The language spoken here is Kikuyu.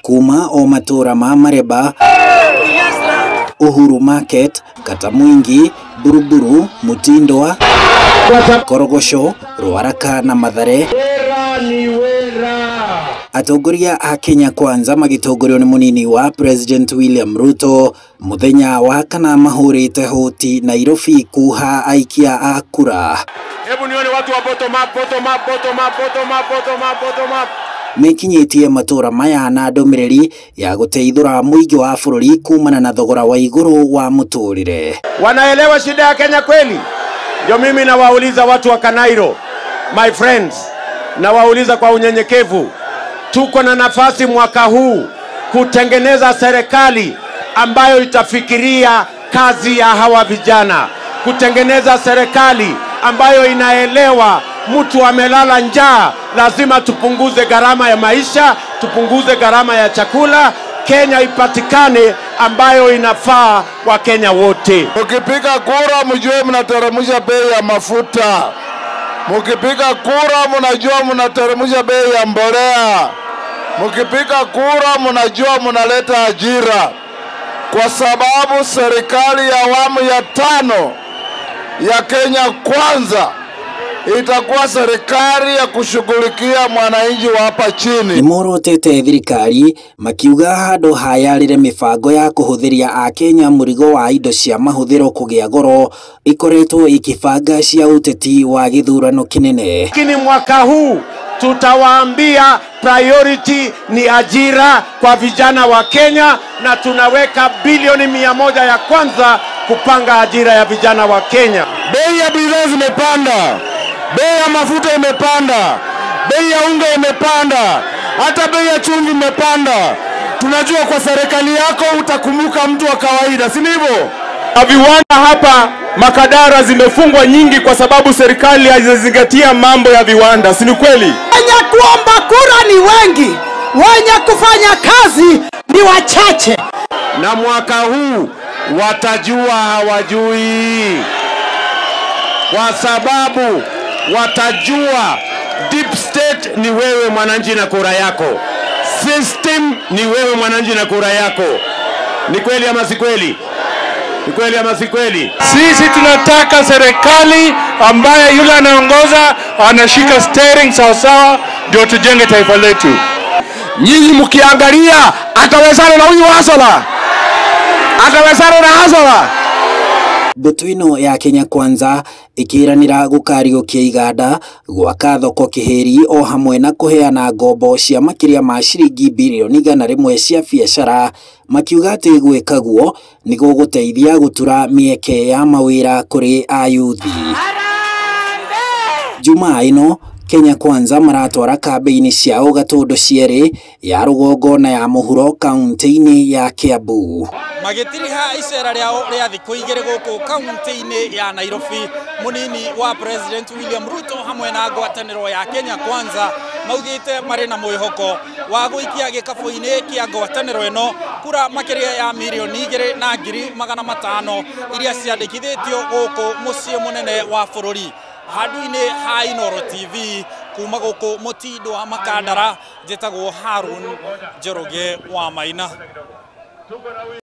Kuma o matura ma Mareba, Uhuru Market, Katamwingi, Buruburu, Mutindwa, Korogosho, Ruaraka na Mathare. Atongoria a Kenya Kwanza magitongorio ni munini wa President William Ruto muthenya wa kana mahurite hoti Nairobi kuha aikia a kura. Hebu nione watu wa bottom up, bottom up, bottom up, bottom up, bottom up, bottom up. Mekinyĩtie matura maya na ndũmĩrĩri ya gũteithũra mũingĩ wa bũrũri kumana na thogora wa igũrũ wa mũtũrĩre. Wanaelewa shida ya Kenya kweli? Ndio mimi nawauliza watu wa Kanairo, my friends, nawauliza kwa unyenyekevu. Tuko na nafasi mwaka huu kutengeneza serikali ambayo itafikiria kazi ya hawa vijana, kutengeneza serikali ambayo inaelewa mtu amelala njaa, lazima tupunguze gharama ya maisha, tupunguze gharama ya chakula, Kenya ipatikane ambayo inafaa kwa Kenya wote. Mkipiga kura mjue mnateremsha bei ya mafuta. Mkipiga kura mnajua mnateremsha bei ya mbolea. Mkipiga kura mnajua mnaleta ajira. Kwa sababu serikali ya awamu ya 5 ya Kenya Kwanza itakuwa serikali ya kushughulikia mwananchi wa hapa chini. Nimorotete thirikari makiuga handu hayarire mibango ya kuhuthiria akenya murigo wa indo cia mahuthiro kugia goro ikoretwo ikibanga cia uteti wa githurano kinene. Lakini mwaka huu tutawaambia priority ni ajira kwa vijana wa Kenya, na tunaweka bilioni 100 ya kwanza kupanga ajira ya vijana wa Kenya. Bei ya bidhaa zimepanda, bei ya mafuta imepanda, bei ya unga imepanda, hata bei ya chumvi imepanda. Tunajua kwa serikali yako utakumbuka mtu wa kawaida, si ndivyo? Viwanda hapa Makadara zimefungwa nyingi kwa sababu serikali haijazingatia mambo ya viwanda, si ni kweli? Wenye kuomba kura ni wengi, wenye kufanya kazi ni wachache. Na mwaka huu watajua hawajui, kwa sababu watajua deep state ni wewe mwananchi na kura yako, system ni wewe mwananchi na kura yako. Ni kweli ama si kweli? Ni kweli ama si kweli? Sisi tunataka serikali ambaye yule anaongoza anashika steering sawa sawa, ndio tujenge taifa letu. Nyinyi mkiangalia atawezana na huyu Azola? Atawezana na Azola? Mbũtũ ĩno ya Kenya Kwanza ĩkĩranĩra gũkariũkia iganda, gwaka thoko kĩhĩri o hamwe na kũheana ngombo cia makĩria ma ciringi birioni 100 cia biacara, makiuga atĩ gwĩka guo nĩ gũgũteithia gũtura mĩeke ya mawĩra kũrĩ ayuthi. Jumaa ĩno Kenya Kwanza maratwara kambĩini ciao Gatũndũ cierĩ, ya rũgongo na ya mũhuro kaunti-inĩ ya Kiambu. Magĩtiriha icera rĩao rĩa thikũ igĩrĩ gũkũ kaunti-inĩ ya Nairobi, munini wa President William Ruto hamwe na ngwatanĩro ya Kenya Kwanza maugĩte marĩ na mwĩhoko wa gũikia gĩkabũ-inĩ kĩa ngwatanĩro ĩno kura makĩria ya milioni 2,500,000 iria ciandĩkithĩtio gũkũ mũciĩ mũnene wa bũrũri. Handũ-inĩ ha Inooro TV kuma gũkũ Mutindwa Makandara, njĩtagwo Harun Njoroge wa Maina.